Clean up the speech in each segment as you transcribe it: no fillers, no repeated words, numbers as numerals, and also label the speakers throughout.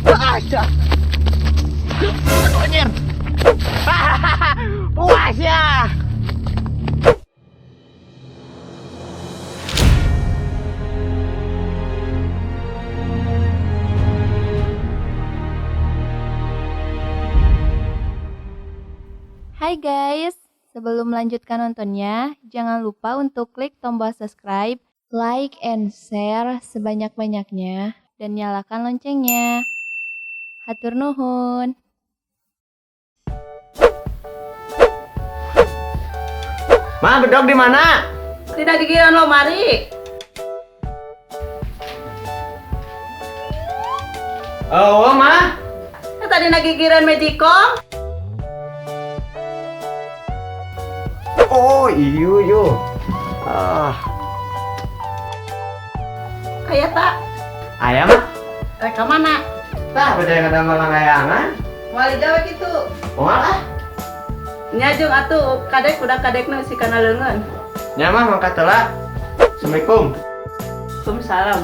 Speaker 1: Aja. Aduh, anjir. Puas ya.
Speaker 2: Hai guys, sebelum melanjutkan nontonnya, jangan lupa untuk klik tombol subscribe, like, and share sebanyak-banyaknya, dan nyalakan loncengnya. Hatur nuhun.
Speaker 1: Ma, bedog di mana?
Speaker 3: Tidak gigiran lomari.
Speaker 1: Oh, Ma.
Speaker 3: Tadi na gigiran magicom.
Speaker 1: Oh, iyo yo. Ah,
Speaker 3: Aya tak?
Speaker 1: Aya mah.
Speaker 3: Rek ka mana?
Speaker 1: Tah, beda yang ada malangayangan.
Speaker 3: Moal digawe kitu.
Speaker 1: Moal ah.
Speaker 3: Nya jeung atuh kadek udah kadekna si kana leungeun.
Speaker 1: Nya mah mangkat heula. Assalamualaikum.
Speaker 3: Waalaikumsalam.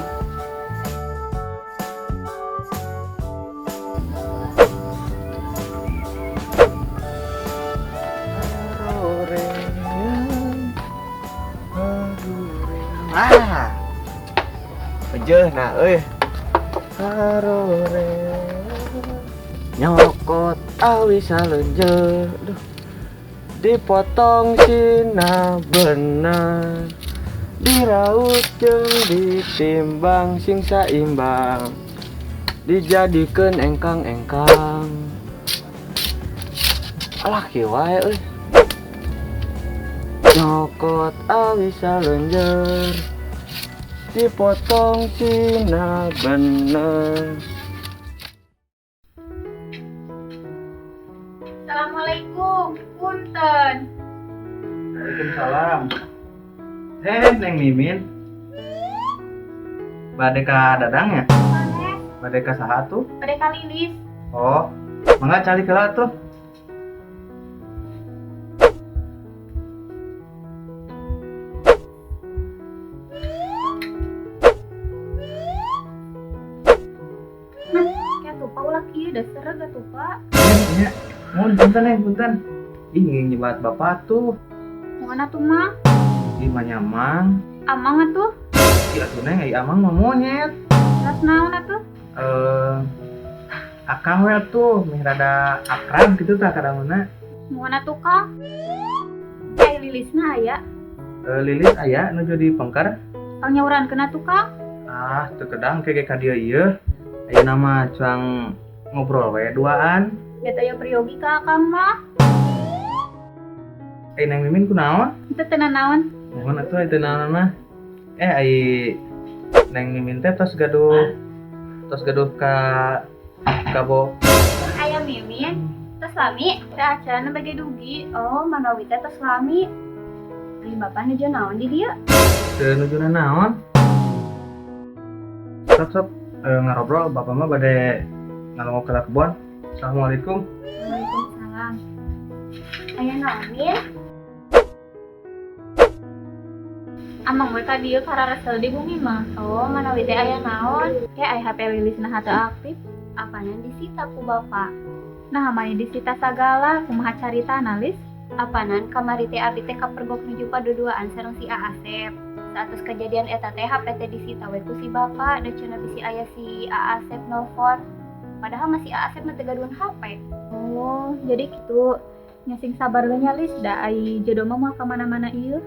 Speaker 1: Ah. Pejeuh nah euy. Nyokot awi saleunjeur. Aduh. Dipotong sina bener. Diraut jeung ditimbang sing saimbang. Dijadikeun engkang-engkang. Alah kieu wae euy. Nyokot awi saleunjeur. Dipotong sina bener.
Speaker 2: Assalamualaikum, punten.
Speaker 4: Waalaikumsalam. Neng Mimin. Bade ka Dadang ya? Bade ka saha tuh?
Speaker 2: Bade ka Lilis.
Speaker 4: Oh, mangga calik heula tuh.
Speaker 2: Nah, kayak tuh Pak ulah kieu dasar gak tuh Pak.
Speaker 4: Nya, mun punten neng, punten. Ih, nyebat bapak tuh.
Speaker 2: Mana tuh Mang?
Speaker 4: Ih, mah nyamang.
Speaker 2: Amang atuh?
Speaker 4: Ih, atuh neng, ai amang mah monyet.
Speaker 2: Terus naon atuh?
Speaker 4: Akang we tuh, meh rada akrab gitu tah kadangna.
Speaker 2: Mana tuh Kang? Kayak Lilisna aya.
Speaker 4: Lilis aya nuju di pengker.
Speaker 2: Pangnyauran kena tuh Kang?
Speaker 4: Ah, teu kedang ke ka dieu ieu. Ayeuna mah cuang ngobrol we duaan.
Speaker 2: Bet aya priyogi ka Akang mah.
Speaker 4: Neng Mimin kunaon?
Speaker 2: Teu teu nanaon.
Speaker 4: Mohon atuh teu nanaon mah. Ai Neng Mimin teh tos gaduh ka kabo.
Speaker 2: Aya Mimin tos lami teh acarana bage dugi. Oh, manawi teh tos lami. Ai bapak nuju naon di dieu?
Speaker 4: Teu nuju nanaon. Sok-sok ngarobrol bapak mah bade ngalongok ka kebon. Assalamualaikum.
Speaker 2: Waalaikumsalam. Aya naon Min? Amang we ka dieu kararesel di bumi mah. Oh, manawi teh aya naon? Ke aya HP Lilis nah teu aktif. Apanan disita ku bapak? Nah, mani disita sagala, kumaha caritana Lis? Apanan kamari teh abi teh kapergok nuju paduduaan sareng si Asep. Saatos kejadian eta teh HP teh disita we ku si bapak, da cenah bisi aya si Asep nelfon. Padahal masih Asep mah teu gaduhan HP. Oh, jadi kitu. Nya sing sabar we nya Lis, da ai jodoh mah moal ka mana-mana ieu.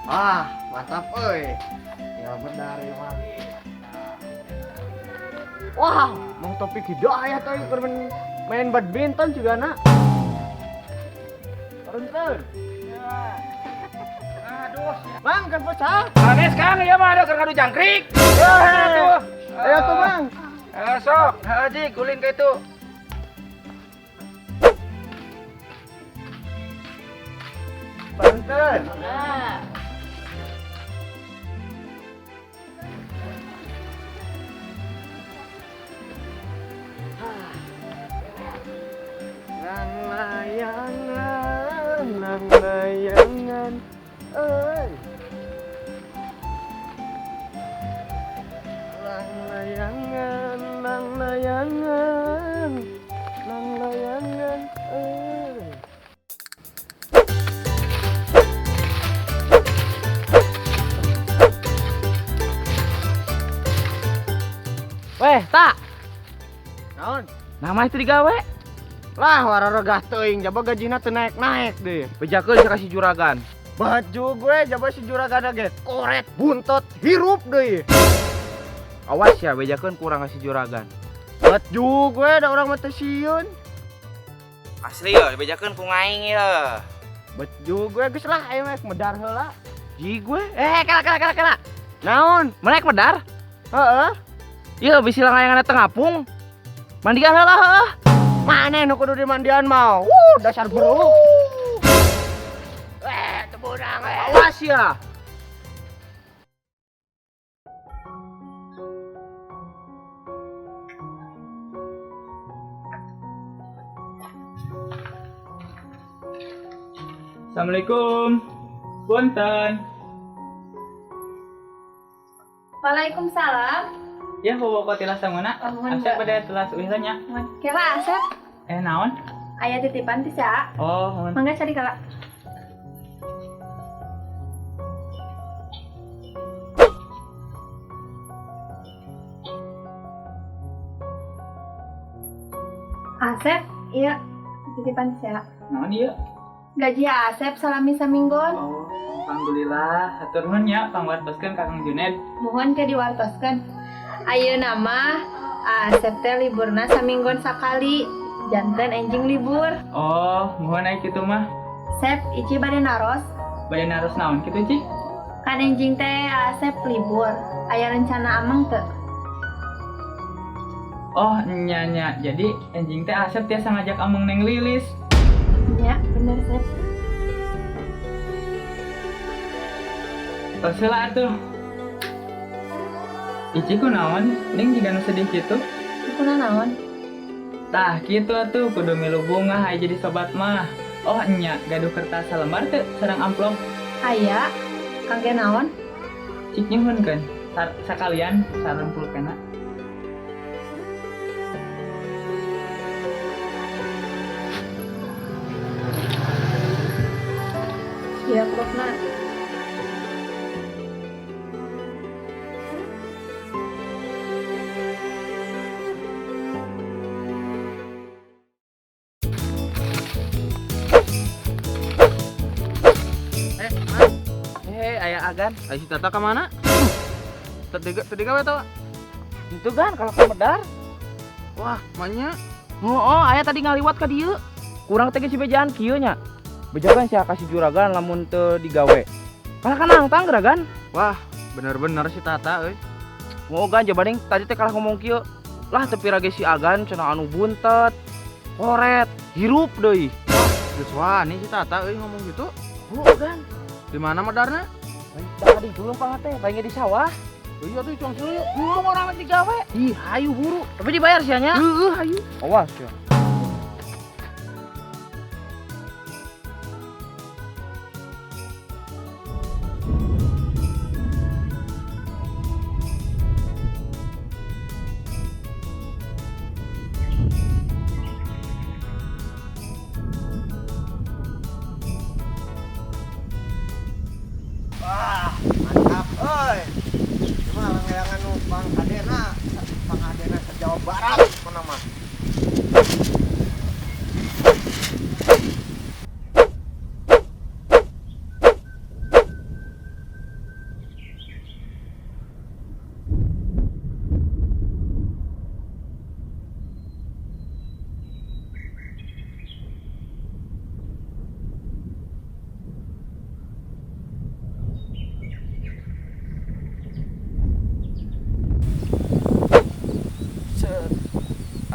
Speaker 1: Ah, mantap euy. Ya benar ya mah. Wah, Mang Topik Hidayat euy keur main badminton juga nak. Punten.
Speaker 5: Aduh.
Speaker 1: Mang kan pecah.
Speaker 5: Sanes Kang ieu mah ada keur ngadu jangkrik.
Speaker 1: Aduh. Ayo tuh Mang.
Speaker 5: Sok, haji guling ka itu.
Speaker 1: Punten.
Speaker 2: Nah.
Speaker 5: Weh, tak.
Speaker 1: Naon?
Speaker 5: Nama itu digawe.
Speaker 1: Lah wararegah teuing jaba gajina teu naek-naek deh.
Speaker 5: Bejakeun ka si juragan.
Speaker 1: Baju gue jaba si juragan ge koret buntot hirup deui.
Speaker 4: Awas ya bejakeun kurang ka si juragan.
Speaker 1: Baju gue da urang mah teu sieun.
Speaker 4: Asli ya bejakeun ku ngaing ya.
Speaker 1: Baju gue geus lah ayo mah medar heula.
Speaker 5: Ji gue. Eh, kala kala kala kala.
Speaker 1: Naon?
Speaker 5: Melek medar?
Speaker 1: Heeh.
Speaker 5: Iya, bisi langayangan teu ngapung. Mandian heula heuh.
Speaker 1: Mana nu kudu dimandian mau? Dasar bro. Eh, teu beunang eh.
Speaker 5: Awas ya.
Speaker 6: Assalamualaikum. Punten.
Speaker 2: Waalaikumsalam.
Speaker 6: Ya, bawa tilas sanguna.
Speaker 2: Amun,
Speaker 6: Asep pada telas uih nya.
Speaker 2: Kela Asep,
Speaker 6: Eh, naon?
Speaker 2: aya titipan ti sia.
Speaker 6: Oh, mohon.
Speaker 2: Mangga cari kala. Asep, iya titipan ti sia.
Speaker 6: Naon ieu?
Speaker 2: Gaji Asep salami saminggon.
Speaker 6: Oh, alhamdulillah. Hatur nuhun nya pangwartoskeun ka Kang Juned.
Speaker 2: Mohon ke diwartoskeun. Ayeuna mah Asep teh liburna saminggon sakali. Janten enjing libur.
Speaker 6: Oh, mohon aya kitu mah.
Speaker 2: Sep, Ici bade naros.
Speaker 6: Bade naros naon kitu, Ci?
Speaker 2: Kan enjing teh Asep libur. Aya rencana ameng teu?
Speaker 6: Oh, nya nya. Jadi enjing teh Asep tiasa ngajak ameng Neng Lilis.
Speaker 2: Ya, bener Sep.
Speaker 6: Tos heula atuh. Ici kunaon? Neng jiga nu sedih kitu.
Speaker 2: Kuna naon?
Speaker 6: Tah, kitu atuh kudu milu bungah aya jadi sobat mah. Oh, nya gaduh kertas salembar teu sareng amplop.
Speaker 2: Aya, kangge naon?
Speaker 6: Cik nyuhunkeun. Sakalian sareng pulpena.
Speaker 2: Iya, amplopna.
Speaker 5: Eh, aya agan.
Speaker 4: Ai si Tata ka mana? Teu digawe tawa.
Speaker 5: Itu kan kalau ka medar.
Speaker 4: Wah, manya.
Speaker 5: Oh, aya tadi ngaliwat ka dieu. Kurang teh si bejaan kieu nya. Bejakan sia ka si juragan lamun teu digawe. Kalah kan nangtang geragan.
Speaker 4: Wah, bener-bener si Tata euy.
Speaker 5: Mau gan jabading tadi teh kalah ngomong kieu. Lah teu pira ge si Agan cenah anu buntet. Koret, hirup deui.
Speaker 4: Geus wani si Tata euy ngomong gitu.
Speaker 5: Oh, gan.
Speaker 4: Di mana medarna?
Speaker 5: Tadi dulu pang teh, paling di sawah.
Speaker 4: Iya tuh cuang silu yuk.
Speaker 5: Ngomong orang digawe. Ih, hayu buru. Tapi dibayar sia nya.
Speaker 4: Heeh, hayu. Awas ya.
Speaker 1: Wah, mantap euy. Cuma langganan nu Pang Adena ke Jawa Barat mana mah.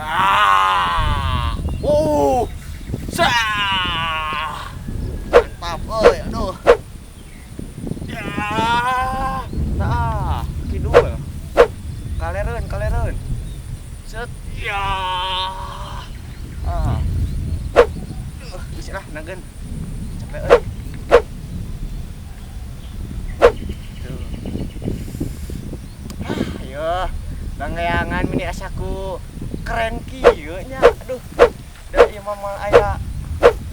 Speaker 1: Ah. Sah. Mantap euy, aduh. Ya. Tah, kidul. Kalereun, kalereun. Set. Ya. Ah. Duh, geus lah nageun. Capek euy. Tuh. Ah, ayo. Langgayangan mini asaku keren kieu nya. Aduh. Da ieu mah moal aya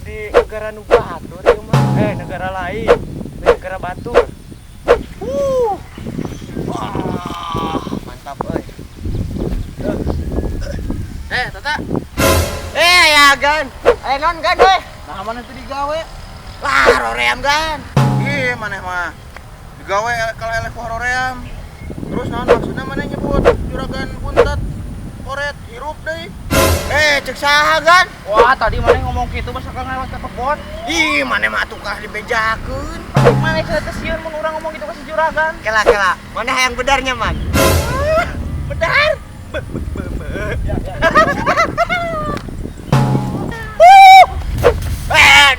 Speaker 1: di negara nu batur ieu mah. Negara lain, di negara batur. Wah, mantap euy. Gan. Aya naon gan we?
Speaker 4: Nah, mana teu digawe?
Speaker 1: Lah, roream gan.
Speaker 4: Ih, maneh mah digawe kalau eleh ku roream. Terus naon maksudna maneh nyebut juragan buntet koret hirup deui?
Speaker 1: Cek saha gan?
Speaker 5: Wah, tadi maneh ngomong kitu mah sakal ngalewat ka kebon.
Speaker 1: Ih, maneh mah atuh kah dibejakeun.
Speaker 5: Maneh cenah teh sieun mun urang ngomong gitu ka si juragan.
Speaker 1: Kela kela, maneh hayang bedarnya man. Bedar. Be be be.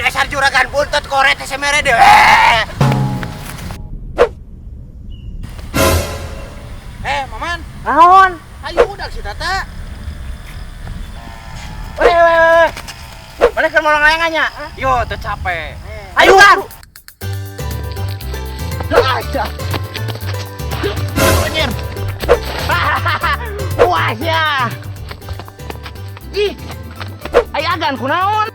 Speaker 1: Dasar juragan buntet koret teh mere deh.
Speaker 4: Maman.
Speaker 5: Naon?
Speaker 4: Ayo udah si Tata.
Speaker 5: Weh. Mana keur molong layangannya? Yo, teu capek. Ayo kan. Aja. Anjir. Wah ya. Ih. Aya agan kunaon?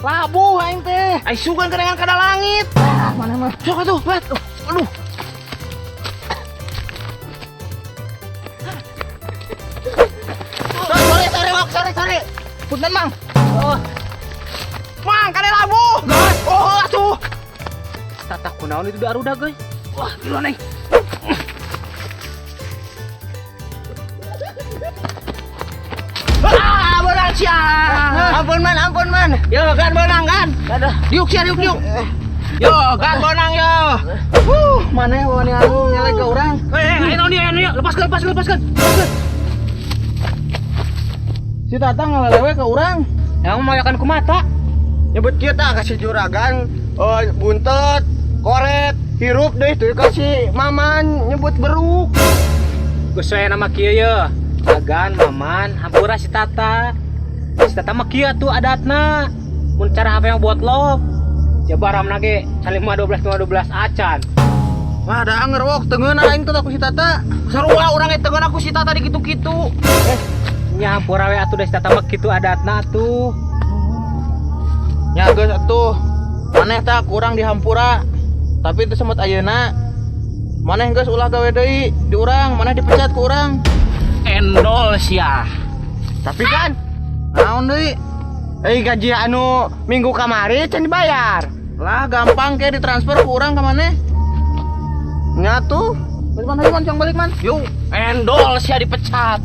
Speaker 5: Labuh aing teh. Ai sugan kedengan kada langit. Ah, mana mah. Sok atuh, bat. Aduh.
Speaker 1: Sorry, Wok, sorry.
Speaker 5: Punten, Mang. Oh. Mang, kade labuh. Oh, atuh. Tata kunaon itu aruda, guys. Wah, gila neng. Ah, beunang sia.
Speaker 1: Ampun man, ampun man.
Speaker 5: Yo, gan beunang gan. Diuk sia, diuk. Yo, gan beunang yo.
Speaker 4: Huh, maneh wani anu nyelek ka urang.
Speaker 5: Ayo naon ieu, lepaskeun, lepaskeun.
Speaker 4: Si Tata ngalelewe ka urang.
Speaker 5: Yang mayakan ku mata.
Speaker 1: Nyebut kieu tah ka si juragan, buntet, koret, hirup deui teu ka si Maman nyebut beruk.
Speaker 5: Geus we nama kieu ye. Agan Maman hampura si Tata. Si Tata mah kieu atuh adatna. Mun cara HP yang buat lop. Jabaramna ge 5 12 5 12 acan.
Speaker 4: Wah, da anger wok teu ngeunah aing teh ku si Tata.
Speaker 5: Sarua urang ge teu ngeunah ku si Tata di kitu-kitu. Nya hampura we atuh da si Tata mah kitu adatna atuh.
Speaker 4: Nya geus atuh. Maneh tah kurang dihampura. Tapi teu semut ayeuna. Maneh geus ulah gawe deui di urang, maneh dipecat ku urang.
Speaker 5: Endol sia.
Speaker 1: Tapi kan
Speaker 4: naon deui?
Speaker 1: Gaji anu minggu kamari can dibayar.
Speaker 4: Lah gampang ke ditransfer ku urang ka maneh.
Speaker 1: Nya tuh.
Speaker 4: Balik man, ayo man, cong balik man.
Speaker 5: Yuk, endol sia dipecat.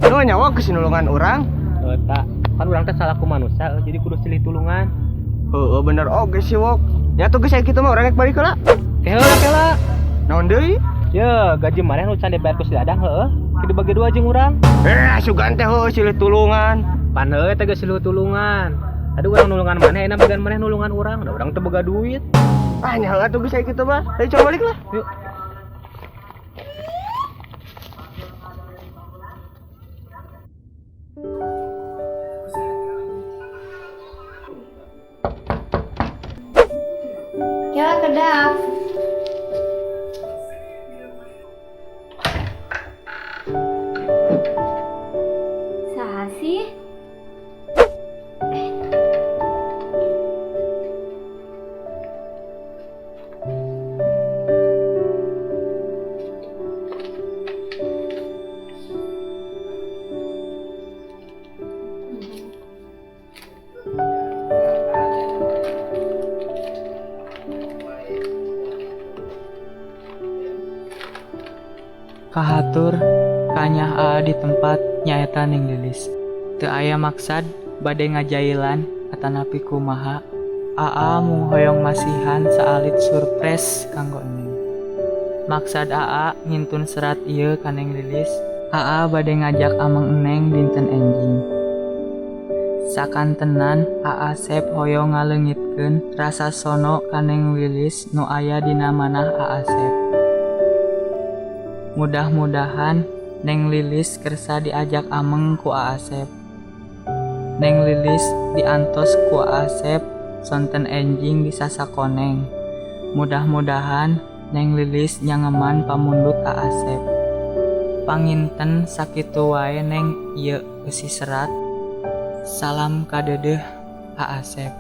Speaker 1: Nu nyawa geus nulungan urang.
Speaker 5: Eta, kan urang teh salah ku manusia, jadi kudu silih tulungan.
Speaker 1: Heeh, bener oge sih wok. Nya tuh geus aya kitu mah urang rek balik heula.
Speaker 5: Heula kela.
Speaker 1: Naon deui?
Speaker 5: Ye, gaji maneh nu can dibayar ku si Dadang heueuh. Kitu bagi dua jeung urang.
Speaker 1: Sugan teh heueuh silih tulungan.
Speaker 5: Pan heueuh teh geus silih tulungan. Tadi urang nulungan maneh, enak bagian maneh nulungan urang. Da urang teu boga duit.
Speaker 1: Ah, nya heula tuh geus aya kitu mah. Ayo coba balik lah.
Speaker 5: Yuk.
Speaker 2: Ya, kedap. Saha sih?
Speaker 6: Kahatur kanyah aa di tempat nyaeta Ning Lilis. Teu aya maksad bade ngajailan atanapi kumaha. Aa mung hoyong masihan saalit surprise kanggo Neng. Maksad aa ngintun serat ieu ka Neng Lilis. Aa bade ngajak ameng Neng dinten enjing. Sakantenan Aa Sep hoyong ngaleungitkeun rasa sono ka Neng Lilis nu aya dina manah Aa Sep. Mudah-mudahan Neng Lilis kersa diajak ameng ku Aa Sep. Neng Lilis diantos ku Aa Sep sonten enjing di sasakoneng. Mudah-mudahan Neng Lilis nyangeman pamundut Aa Sep. Panginten sakitu wae Neng ieu eusi serat. Salam kadeudeuh Aa Sep.